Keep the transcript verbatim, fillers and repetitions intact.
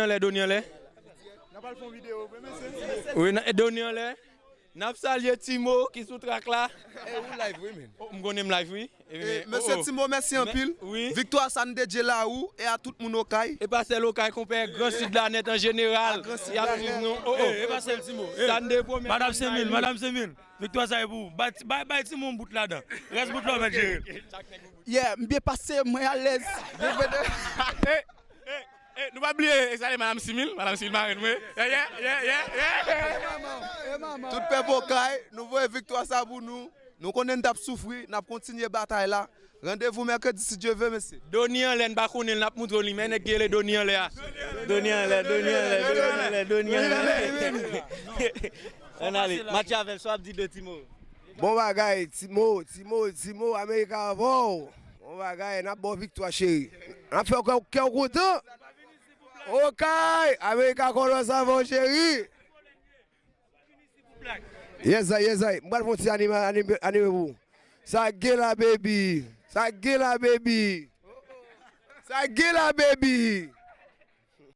Anlè, Doni anlè. N ap al fè yon videyo vre, mesye. Wi, Doni anlè. N ap salye Timo ki sou trak la. Ey, ou live, wi, men. Oh, m konnen m live, wi. Eh, mesye Timo, mèsi anpil. Wi. Viktwa sa n dedye la ou e a tout moun Okay. E pa sèl Okay, konpè, Gran Sid la nèt an jeneral. Y ap swiv nou. Oh, oh. E pa sèl Timo. Sa n de pwomèt. Madam Semil, Madam Semil. Viktwa sa e pou ou. Bay, bay, bay Timo yon bout ladan. Rès bout la, ou mèt jere. Yeah, m byen pase, mwen alèz. Eh, eh, nou pa bliye, e salye Madam Simil, Madam Simil marenn mwen. Yeah, yeah, yeah, yeah, yeah. Tout pèp Okay, nou voye viktwa sa pou nou. Nou konnen n t ap soufri, n ap kontinye batay la. Randevou mèkredi si Dye ve, mesye. Doni anlè, n pa konnen l, n ap montre w li, men nèg ki rele Doni anlè a. Doni anlè, Doni anlè, Doni anlè, Doni anlè. Ann ale, Matye avè l, sa w ap di de Timo? Bon bagay, Timo, Timo, Timo, Amerika avè w. Bon bagay, n ap ba w viktwa, cheri. N ap fè w kè, kè w kontan. Okay, Amerika kòlòs avè w, cheri. Yes, I, yes, I. M pral fè yon ti anime, anime, anime pou ou. Sa gen la, baby. Sa gen la, baby. Sa gen la, baby.